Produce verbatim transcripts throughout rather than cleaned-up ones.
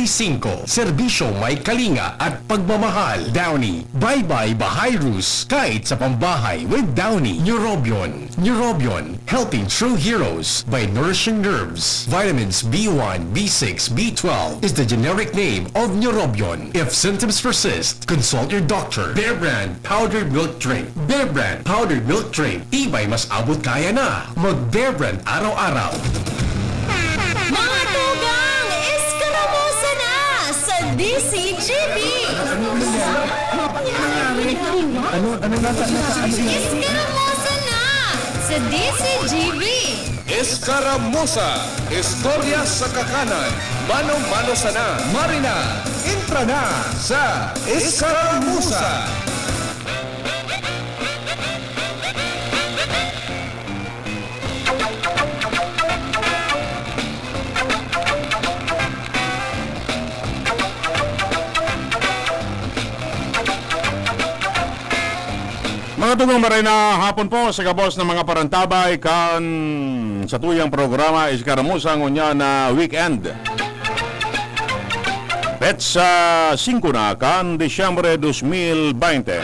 singko. Serbisyo may kalinga at pagmamahal. Downy. Bye-bye Bahay Rus kahit sa pambahay with Downy. Neurobion. Neurobion. Helping true heroes by nourishing nerves. Vitamins B one, B six, B twelve is the generic name of Neurobion. If symptoms persist, consult your doctor. Bear Brand powdered milk drink. Bear Brand powdered milk drink. Tibay mas abot kaya na. Mag Bear Brand araw-araw. Mga tugang, Escaramuza na sa D C G B! Ano, ano nata, nata, ano? Escaramuza na sa D C G B! Escaramuza, istorya sa kakanan, mano-mano sana. Marina, entra na sa Escaramuza! Mga tugang, maray na hapon po sa gabos na mga parantabay kan satuyang programa, Escaramuza, ngunyan na weekend. Petsa singko na kan Disyembre dos mil baynte.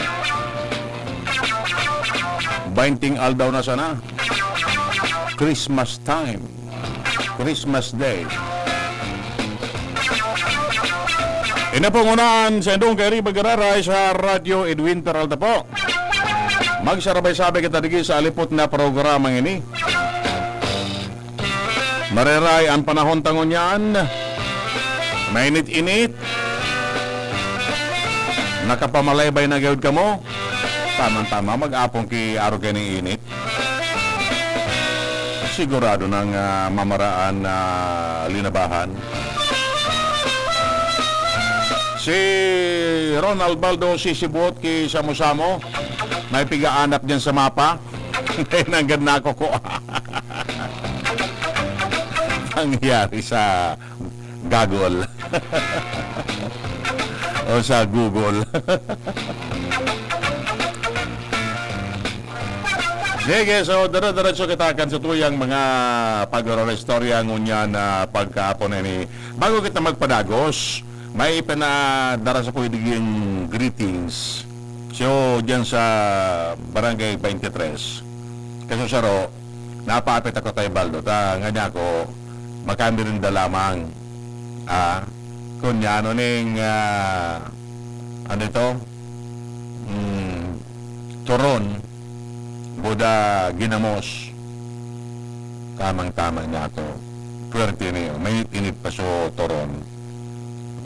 Baynting aldaw na sana. Christmas time. Christmas Day. Ini po ngunyan sa indong kairiba giraray sa Radyo Edwin Peralta po. Magsarabay-sabay kita digdi sa alipot na programa ini. Mareray an panahon ta ngunyan. Mainit-init. Nakapamalaybay na gayod kamo? Tamang-tama, mag-apon ki arog kayo nin init. Sigurado nang, ah, mamaraan na linabahan. Si Ronald Baldo sisibot ki samo-samo. May pigaanap diyan sa mapa. Nanggad na ako ko. Nangyari sa Gagol. O sa Google. Sige, so, dire-diretso kita kan satuyang mga pag-ororistorya ngunyan na pagkahapon ini. Bago kita magpadagos, may ipanadara sa kuya diging greetings. So, dyan sa Barangay twenty-three, kaso saro, napaapit ako kay Baldo. Ta, nga niya ako, makamerinda lamang. Ah, kun ano ning, ah, ano ito? Mm, turon, buda ginamos. Tamang-tama niya ako. Pwerte niyo. Mainit-init pa so turon.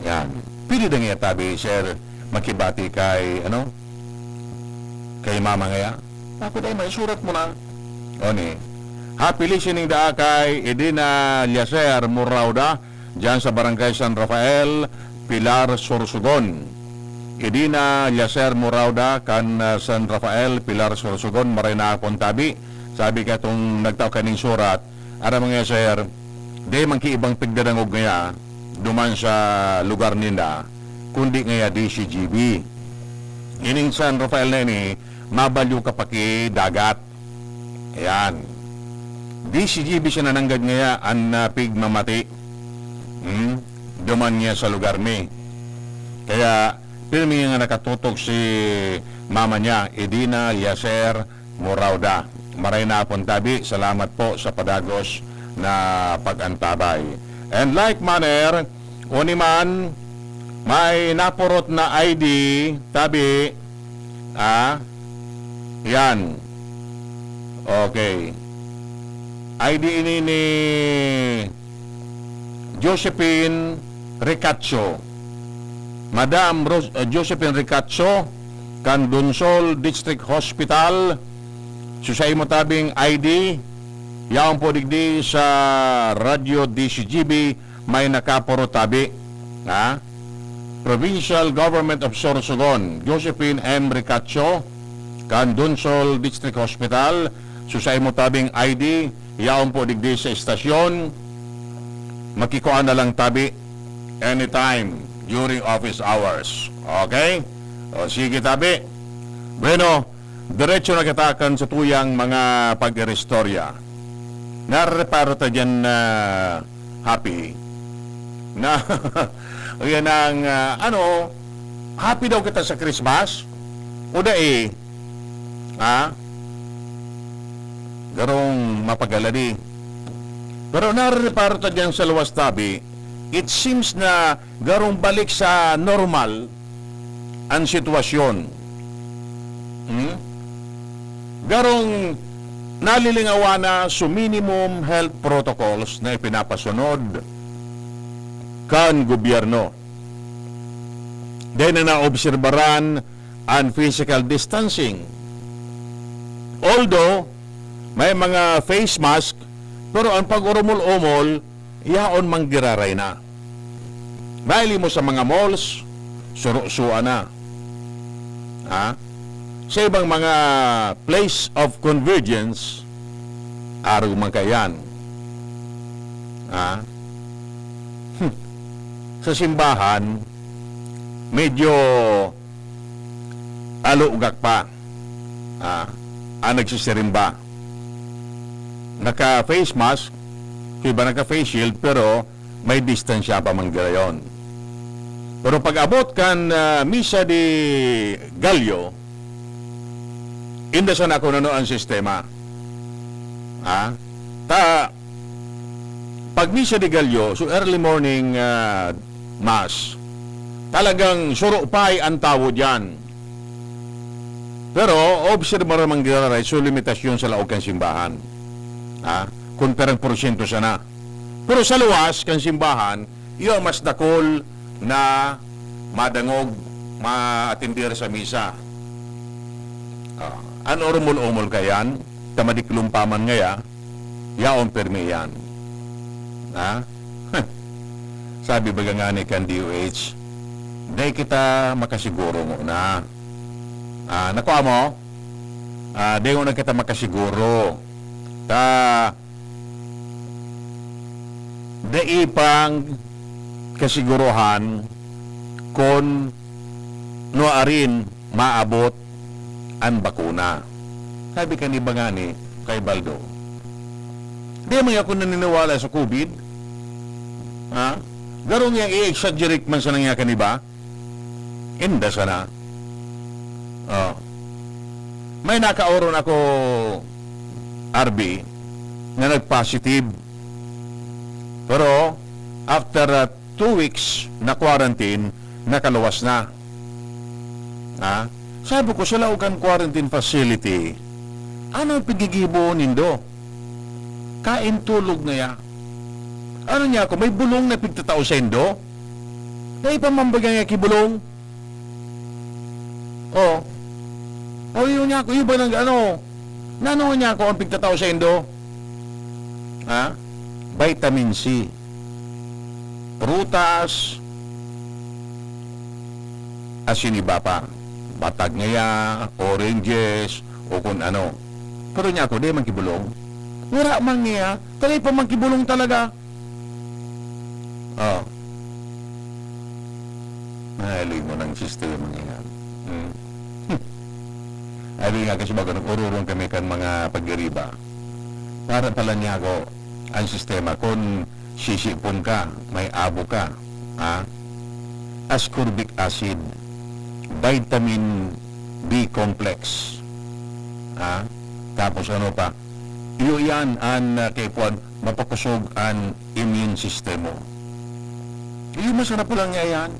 Yan. Pwede na nga tabi, sir, makibati kay, ano? Kay mama ngaya. Ako tayo, may surat mo na. O ni. Happy listening daa kay Edina Liacer Murauda, dyan sa Barangay San Rafael, Pilar, Sorsogon. Edina Liacer Murauda, kan, ah, San Rafael, Pilar, Sorsogon, maray na hapon tabi. Sabi ka itong nagtao kaning surat, aram mo nga, sir, di man ki ibang pigdadangog ngaya, duman sa lugar ninda, kundi ngaya D C G B. Ining San Rafael na ini, mabalyo ka pa ki dagat. Ayan. D C G B siya nananggad ngaya an, ah, pigmamati. Hmm? Duman niya sa lugar mi. Kaya, pirmi nga nakatutok si mama niya, Edina Liacer Murauda. Maray na hapon tabi, salamat po sa padagos na pag-antabay. And like manner, uni man, may napurot na I D, tabi, ah, yan. Okay. I D ini ni Josephine Ricacho. Madam Ros-, uh, Josephine Ricacho, kan Donsol District Hospital. So, sa imo tabing I D, yaon po digdi sa Radyo D C G B, may nakapuro tabi. Ha? Provincial Government of Sorsogon, Josephine M Ricacho, kan Donsol District Hospital. So, sa imo tabing I D, yaon po digdi sa estasyon. Makikua na lang tabi anytime during office hours. Okay? O, sige, tabi. Bueno, diretso na kita kan sa tuyang mga pag-iristorya. Nareparo ta dyan na, Happy. Na, yan ang, ah, ano, happy daw kita sa Christmas? O dai? Ha? Garong mapagaladi. Pero narereparo ta diyan sa luwas tabi, it seems na garong balik sa normal an sitwasyon. Hmm? Garong nalilingawan na su minimum health protocols na ipinapasunod kan gobyerno. Dai na naobserbaran an physical distancing. Although, may mga face mask, pero ang pag-urumol-umol, yaon manggiraray na. Mahiling mo sa mga malls, suro-sua na. Ha? Sa ibang mga place of convergence, arog man kaiyan. Ha? Hmm. Sa simbahan, medyo alugak pa. Ah, ang nagsisirimba. Naka-face mask, yung iba naka-face shield, pero may distansya pa man girayon. Pero pag-abot kan, ah, Misa de Gallo, inda sana kung ano ang sistema. Ha? Ta, pag Misa de Gallo, so early morning, ah, Mass, talagang suro pay ang tawo diyan. Pero obserbar man giraray so limitasyon sa laog kan simbahan. Ha? Kung perang porsyento sana. Pero sa luwas kan simbahan, iyo ang mas dakul na madangog, maatender sa misa. Ah, an oromol-omol kayan, ta madiklom pa man ngaya, yaon pirmi iyan. Ha? Sabi baga ngani kan D O H, "Dai kita makasiguro ngona." Ah, nakua mo? Ah, dai ngona kita makasiguro. Ta, dai pang kasiguruhan kun nuarin maabot an bakuna. Sabi kan iba ngani, Kay Baldo, "Di man ako naniniwala sa COVID." Ha? Garo niya i-exaggerate man sana niya kan iba? Inda sana. Oh. May nakaoron ako, R B, na nag-positive. Pero, after, ah, two weeks na quarantine, nakaluwas na. Ha? Sabi ko, "Sa laog kan quarantine facility, ano ang paggigibo nindo? Kain, tulog na ya." Ano niya ako, may bulong na pigtatao saindo? Dai pa man baga niya ki bulong? Oh. O, yun niya ako, iba nang ano, nano niya ako ang pigtatao saindo? Ha? Vitamin C. Prutas, asin iba pa. Batag ngaya, oranges, o kun ano. Pero niya ako, dai man ki bulong. Wala man niya, ta dai pa man ki bulong talaga. Oh. Mahiling mo ng sistema ngayon. Hmm. Abi nga kasi baga nag-ororong kami kan mga pagdiriba. Para pala niya ako ang sistema. Kung sisipon ka, may abo ka, ha? Ascorbic acid, vitamin B complex, ha? Tapos ano pa? Iyo yan ang, ah, kaipuhan, mapakosog ang immune system mo. Iyo, masarap lang niya yan.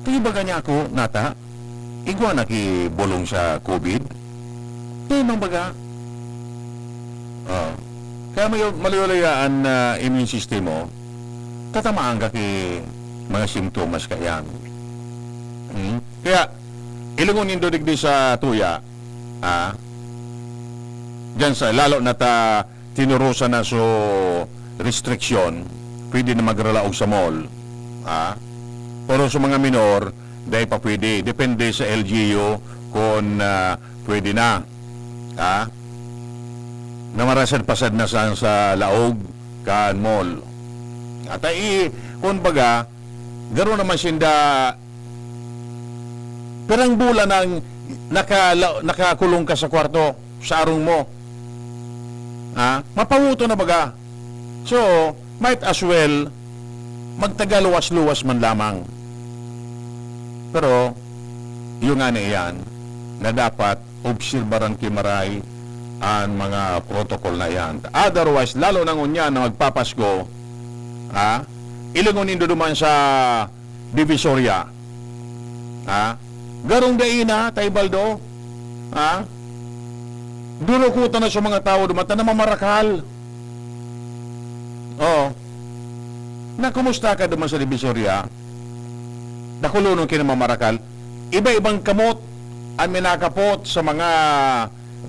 Kaya baga niya ako, nata, igwa na ki bulong sa COVID. Kaya mang baga. Ah. Kaya may malulaya ang, ah, immune system mo, tatamaan ka ki mga simptomas ka yan. Hmm? Kaya, ilingon nindo digdi sa tuya, ah, diyan sa, lalo na ta tinurusan na so restriksyon, pwede na magralaog sa mall, ah. Pero sa mga minor, dai pa pwede. Depende sa L G U kung, ah, pwede na, ah, na marasad-pasad na sa, sa laog kan mall. At ai, kung baga, garo naman sinda, pirang bulan nang nakala-, nakakulong ka sa kwarto, sa arong mo. Ha? Mapahuto na baga. So, might as well, magtagaluwas-luwas man lamang. Pero, yung nga na iyan, na dapat obserbaran ki maray an mga protocol na iyan. Otherwise, lalo na ngunyan na magpapasko, ha? Ilingon nindo duman sa Divisoria, ha? Garong dai na, Tay Baldo, ha? Durukutan na sa mga tawo duman, ta namamarakal. Oo. Na kumusta ka duman sa Divisoria? Dakulonon ki namamarakal. Iba-ibang kamot an minakapot sa mga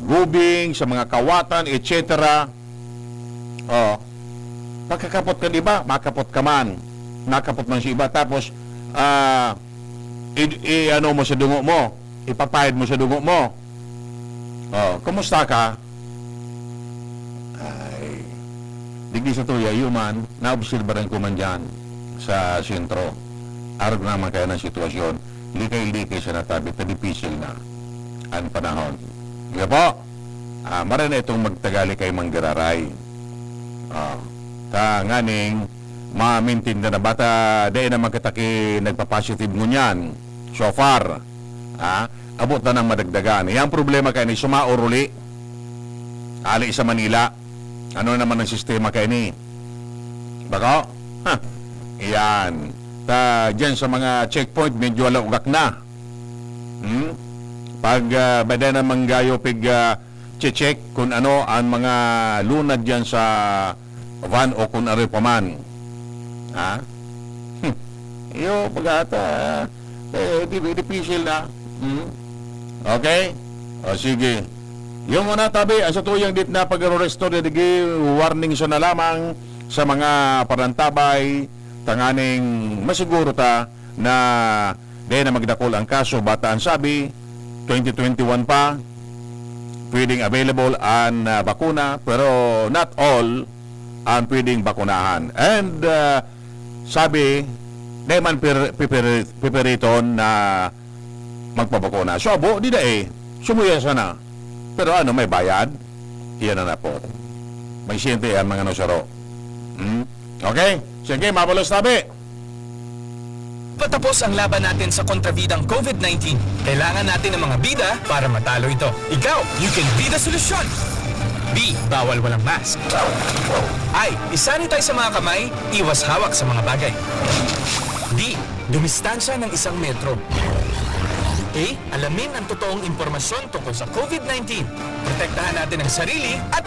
gubing, sa mga kawatan, et cetera. Oh. Pagkakapot kan iba, makapot ka man. Makapot man sa iba. Tapos, ah, i, i, ano mo sa dungo mo. Ipapahid mo sa dungo mo. Oh, kumusta ka? Ay, digdi sa tuya, iyo man, naobserbaran ko man dyan sa sentro. Arog naman kaya ng sitwasyon, likay-likay sa natabi, ta dipisil na an panahon. Nga po, ah, mara na itong magtagali kay manggararay. Ah, ta nganing mamintinda na bata, dai naman kita ki nagpa-positive ngunyan. So far, ah, abot na nang madagdagan. Yang problema kay ni sumaor uli. Ali sa Manila. Ano naman ang sistema kay ni? Bako? Ha. Iyan. Ta, dyan sa mga checkpoint, medyo alaugak na. Hmm? Pag, ah, bada na manggayo pig, ah, che-check kung ano ang mga lunad dyan sa van o kung ano pa man. Ha? Hmm. Iyo, pag-ata, eh, di, dipisil na. Hmm? Okay? O, sige. Yung una, tabi, ang sa tuyang dit na pag-aresto, didigi, warning sa na lamang sa mga parantabay, tanganing masiguro ta na dai na magdakol ang kaso. Bata ang sabi, twenty twenty-one pa, pwedeng available an, ah, bakuna, pero not all ang pwedeng bakunahan. And, ah, sabi, dai man pir-, pipir-, pipiriton na magpabakuna. So, abo, di dai. Sumuya sana. Pero ano, may bayad? Iyan na na po. May siyente yan, mga nusaro. Hmm? Okay? Sige, mabalos tabi. Patapos ang laban natin sa kontrabidang COVID nineteen, kailangan natin ng mga bida para matalo ito. Ikaw, you can be the solution. B, bawal walang mask. I, isanitize sa mga kamay, iwas hawak sa mga bagay. D, dumistansya ng isang metro. A, alamin ang totoong impormasyon tungkol sa COVID nineteen. Protektahan natin ang sarili at